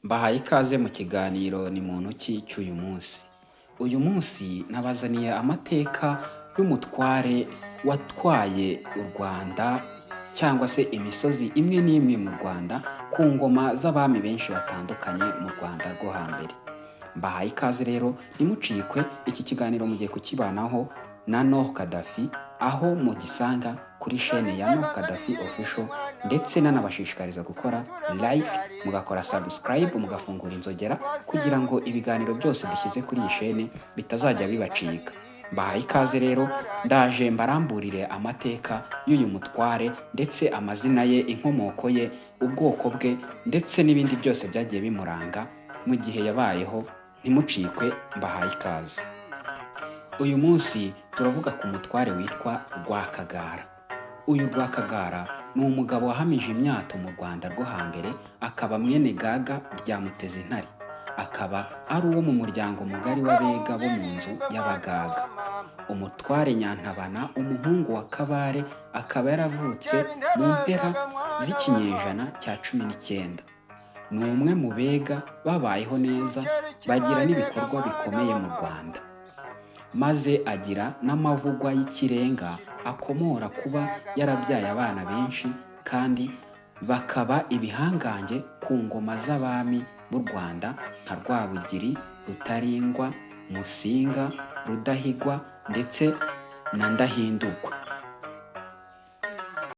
Mbahaye ikaze mu kiganiro ni muntu ki cy'uyu munsi. Uyu munsi nabazaniye amateka y'umutware watwaye u Rwanda cyangwa se imisozi imwe n'imwe mu Rwanda ku ngoma z'abami benshi batandukanye mu Rwanda rwo hambere. Mbahaye ikaze rero, ntimucikwe iki kiganiro, mugiye kukibanaho na Noh Kadafi, aho mugisanga kuri shene ya Noh Kadafi Official, ndetse nanabashishikariza gukora like, mugakora subscribe, mugafungura inzogera kugira ngo ibiganiro byose dushyize kuri iyi shene bitazajya bibacika. Mbahaye ikaze rero, ndaje mbaramburire amateka y'uyu mutware, ndetse amazina ye, inkomoko ye, ubwoko bwe, ndetse n'ibindi byose byagiye bimuranga mu gihe yabayeho. Ntimucikwe, mbahaye ikaze. Uyu munsi turavuga ku mutware witwa Rwakagara. Uyu Rwakagara ni umugabo wahamije imyato mu Rwanda rwo hambere, akaba mwene Gaga rya Mutezintare, akaba ari uwo mu muryango mugari w'Abega bo mu nzu y'Abagaga. Umutware Nyantabana, umuhungu wa Kabare, akaba yaravutse mu mpera z'ikinyejana cya 19. Ni umwe mu Bega babayeho neza, bagira n'ibikorwa bikomeye mu Rwanda, maze agira n'amavugwa y'ikirenga akomora kuba yarabyaye abana benshi kandi bakaba ibihangange ku ngoma z'abami b'u Rwanda nka Rwabugiri, Rutarindwa, Musinga, Rudahigwa ndetse na Ndahindurwa.